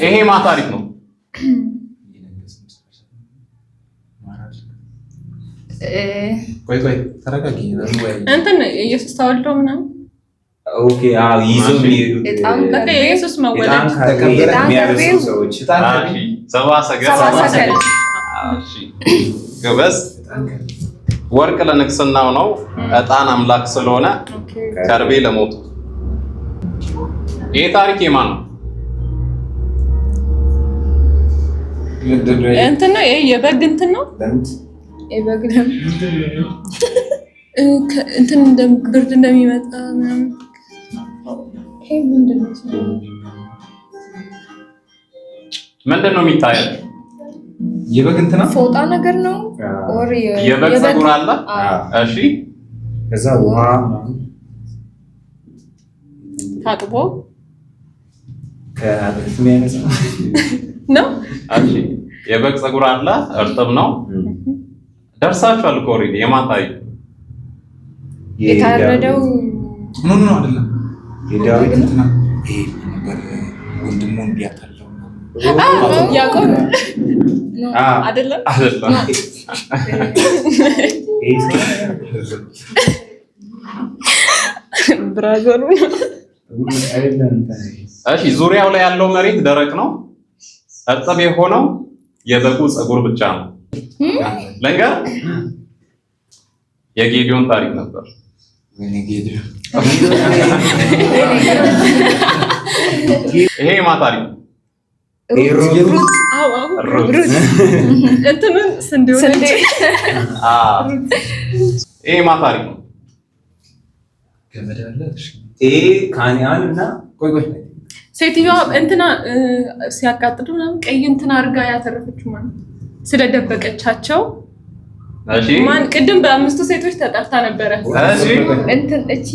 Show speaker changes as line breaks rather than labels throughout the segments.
ይሄ ማ ታሪክ ነው?
ቆይ ቆይ ተረጋጊ።
እንትን ኢየሱስ ተወልዶ ምናምን።
Okay፣ አዎ፣ ይዘው የሚሄዱት
ዕጣን
በቃ የኢየሱስ መወለድ።
ዕጣን ካርቤ
ዕጣን
የሚያበስሩ
ከርቤው።
ሰዎች።
እሺ፣ ሰብአ ሰገል።
ሰብአ ሰገል።
እሺ፣ ጎበዝ። ወርቅ ለንግስናው ነው፣ ዕጣን አምላክ ስለሆነ፣ ከርቤ ለሞቱ። ይሄ ታሪክ የማን ነው?
እንትን ነው ይሄ፣ የበግ እንትን ነው።
ለምድ።
የበግ ደም።
እንትን ብርድ እንደሚመጣ ምናምን።
ይሄ ምንድን ነው?
ምንድን ነው የሚታየው?
የበግ እንትና።
ፎጣ ነገር ነው or
የበግ ፀጉር አለ።
አዎ።
እሺ።
ከዛ ውሃ ምናምን።
ታጥቦ
ከአጥንት የሚያነጻ።
ነው።
እሺ፣ የበግ ፀጉር አለ፣ እርጥብ ነው። ደርሳችኋል እኮ already። የማን ታሪክ?
የታረደው።
No, no, አይደለም።
የዳዊት።
እንትና ይሄ ምን ነበር፣ ወንድሙን ቢያታለው?
ያዕቆብ።
ነው።
አይደለም?
አይደለም።
ይሄ ሰው
Brother ኡ ነው።
አይደለም እንትና።
እሺ፣ ዙሪያው ላይ ያለው መሬት ደረቅ ነው። እርጥብ የሆነው የበጉ ፀጉር ብቻ ነው። ልንገር፣ የጌዲዮን ታሪክ ነበር።
ወይኔ ጌዲዮን።
ይሄ የማን ታሪክ ነው?
ሩት።
አዎ።
ሩት።
እንትኑን ስንዴው።
ስንዴ።
አዎ። ይሄ የማን ታሪክ ነው?
ገመድ አለ። እሺ።
ይሄ ካንያን እና
ቆይ ቆይ።
ሴትዮዋ እንትና ሲያቃጥሉ ምናምን ቀይ እንትና አድርጋ ያተረፈችው ማለት ነው። ስለደበቀቻቸው።
እሺ።
ማን? ቅድም በአምስቱ ሴቶች ተጠርታ ነበረ።
እሺ።
እንትን እቺ።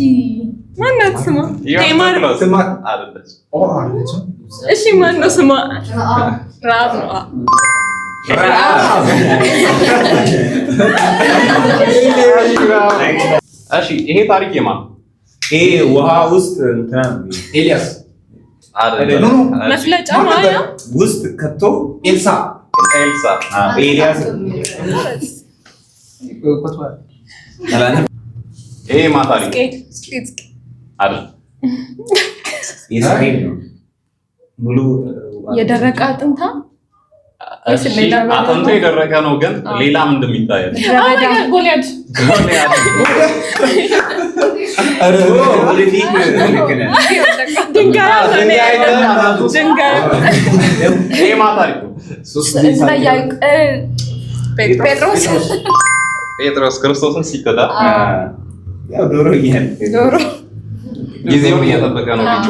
ማናት ስሟ? ቴማር።
ትማር።
አይደለች።
ኦ፣ አይደለችም።
እሺ፣ ማን ነው ስሟ? ራብ ነው።
ረዓብ።
እሺ፣ ይሄ ታሪክ የማን ነው?
ይሄ ውሃ ውስጥ እንትና ነው።
ኤልያስ።
አይደለም።
No, no.
መፍለጫ
ማን ነበር?
ማያ።
ውስጥ ከቶ
ኤልሳ።
ኤልሳ።
ኤልያስ።
ይሄ የማን ታሪክ ነው?
ስቄል።
አይደለም።
የእስራኤል ነው ሙሉ።
የደረቀ አጥንታ።
እሺ፣ አጥንቱ የደረቀ ነው፣ ግን ሌላም እንደሚታየው
Oh my God፣ ጎልያድ።
ጎልያድ።
ወደፊት ልክ ነህ።
ድንጋይ አለ።
ድንጋይ አይደለም፣ አጥንቱ።
ድንጋይ።
ይሄ የማን ታሪክ ነው?
እንትና ጴጥሮስ።
ጴጥሮስ ክርስቶስን ሲክዳ።
ያው ዶሮ እያለ
ዶሮ።
ጊዜውን እየጠበቀ ነው ቢጮ።